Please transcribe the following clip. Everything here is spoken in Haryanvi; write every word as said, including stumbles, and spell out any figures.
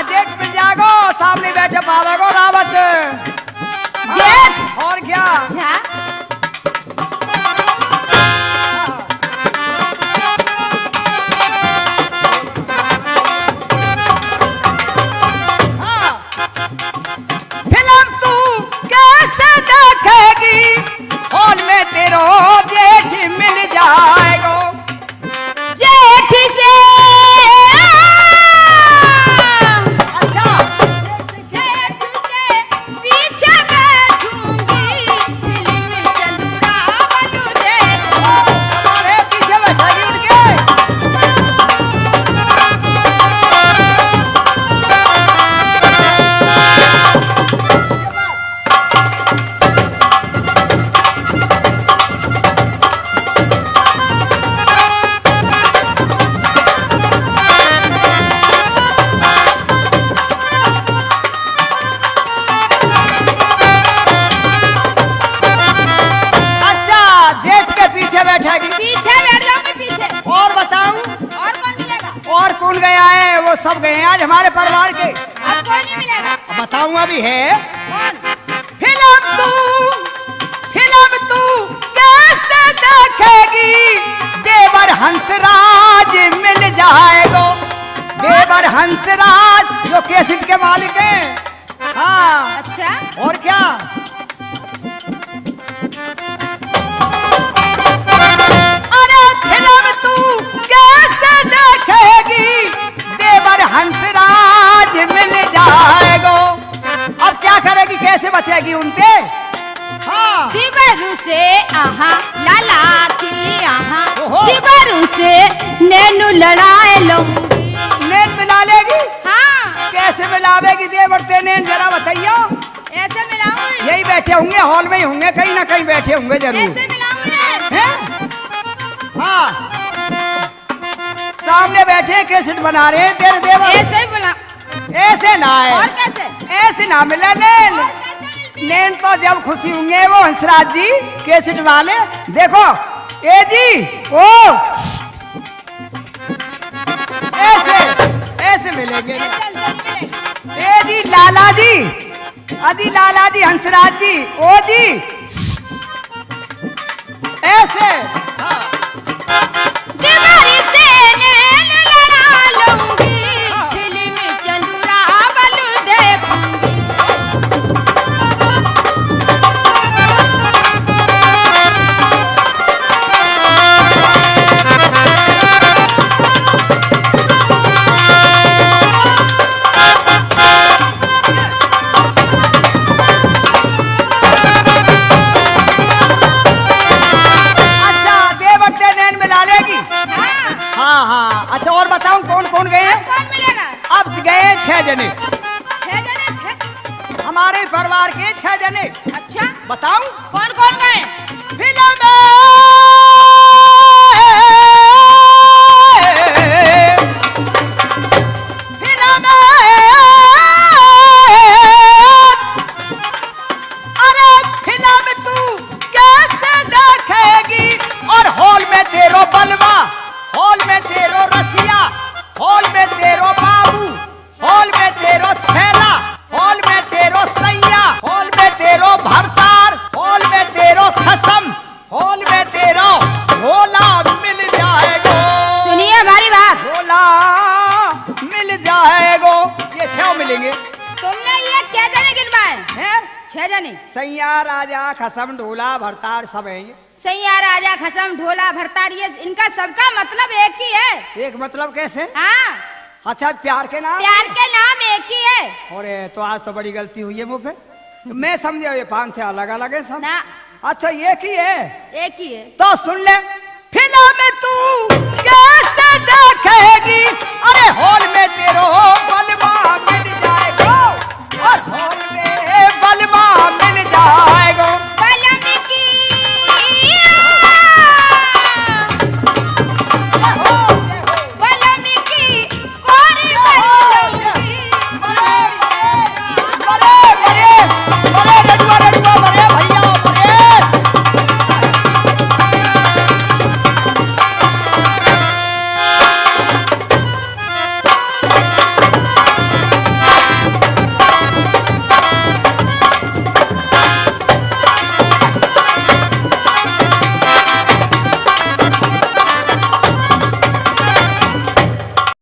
जेठ मिल जाएगो, सामने बैठे पावेगो रावत। जेठ। और क्या? अच्छा। हाँ। फिल्म तू कैसे देखेगी, हॉल में तेरो जेठ मिल जाएगो। जेठ से अच्छा। जेठ के पीछे बैठूंगी, फिल्म चंदूरा बनू देखूंगी। अरे पीछे बैठा जी उठ के। अच्छा, जेठ के पीछे बैठेगी। पीछे बैठ जाऊंगी, पीछे। और बताऊं? और कौन मिलेगा? और कौन गया है? वो सब गए हैं आज हमारे परिवार के। अब कोई नहीं मिलेगा। बताऊं अभी है। कौन? फिल्म तू, फिल्म तू कैसे देखेगी? देवर हंसराज मिल जाएगो। देवर हंसराज जो कैसेट के मालिक हैं। हाँ। अच्छा। और क्या? अरे फिल्म तू कैसे देखेगी? देवर हंसराज मिल जाएगो। अब क्या करेगी, कैसे बचेगी उनसे? हाँ। दिबरू से आहा, लाला की आहा, ओहो। दिबरू से नैनू लड़ाए लूंगी। नैन मिला लेगी? हाँ। कैसे मिलावेगी देवर से नैन, जरा बताइयो। ऐसे मिलाऊं? यही बैठे होंगे, हॉल में ही होंगे, कहीं ना कहीं बैठे होंगे जरूर। ऐसे मिलाऊं नैन? हैं? हाँ। सामने बैठे कैसेट बना रहे हैं तेरे देवर। ऐसे ही बुला। ऐसे ना है। और कैसे? ऐसे ना मिला नैन। और कैसे मिलती है? नैन तो जब खुशी होंगे वो हंसराज जी कैसेट वाले। देखो, ए जी, ओ, ऐसे, ऐसे मिलेंगे। ऐसे, ऐसे नहीं मिलेंगे। ए जी, लाला जी, अजी लाला जी, हंसराज जी, ओ जी, ऐसे। हाँ। दीवारी से नैन लड़ा लूंगी, हाँ। फिल्म चंदूरा बलू देखूंगी। अच्छा, देवर से नैन मिला लेगी। हाँ। हाँ, हाँ। अच्छा, और बताऊं कौन कौन गए हैं? अब कौन मिलेगा? अब गए छह जने। छह जने, छह? हमारे परिवार के छह जने। अच्छा। बताऊं? कौन कौन गए? फिल्म, फिल्म, अरे फिल्म तू कैसे देखेगी? और हॉल में तेरो बलवा, हॉल में तेरो रसिया, हॉल में तेरो बाबू, हॉल में तेरो छैला, हॉल में तेरो सैया, हॉल में तेरो भरतार, हॉल में तेरो खसम, हॉल में तेरो भोला मिल जाएगो। सुनिए हमारी बात। भोला मिल जाएगो। ये छह मिलेंगे। तुमने ये क्या जने गिनवाए? हैं? छह जने। सैया, राजा, खसम, ढोला, भरतार सब है ये। सैया, राजा, खसम, ढोला, भरतार, ये इनका सबका मतलब एक ही है। एक मतलब कैसे? हाँ। अच्छा, प्यार के नाम? प्यार के नाम एक ही है। अरे, तो आज तो बड़ी गलती हुई है मुँह पे। मैं समझा ये पांच छह अलग अलग है सब। ना। अच्छा, एक ही है। एक ही है। तो सुन ले, फिल्म तू कैसे देखेगी? अरे, हॉल में तेरो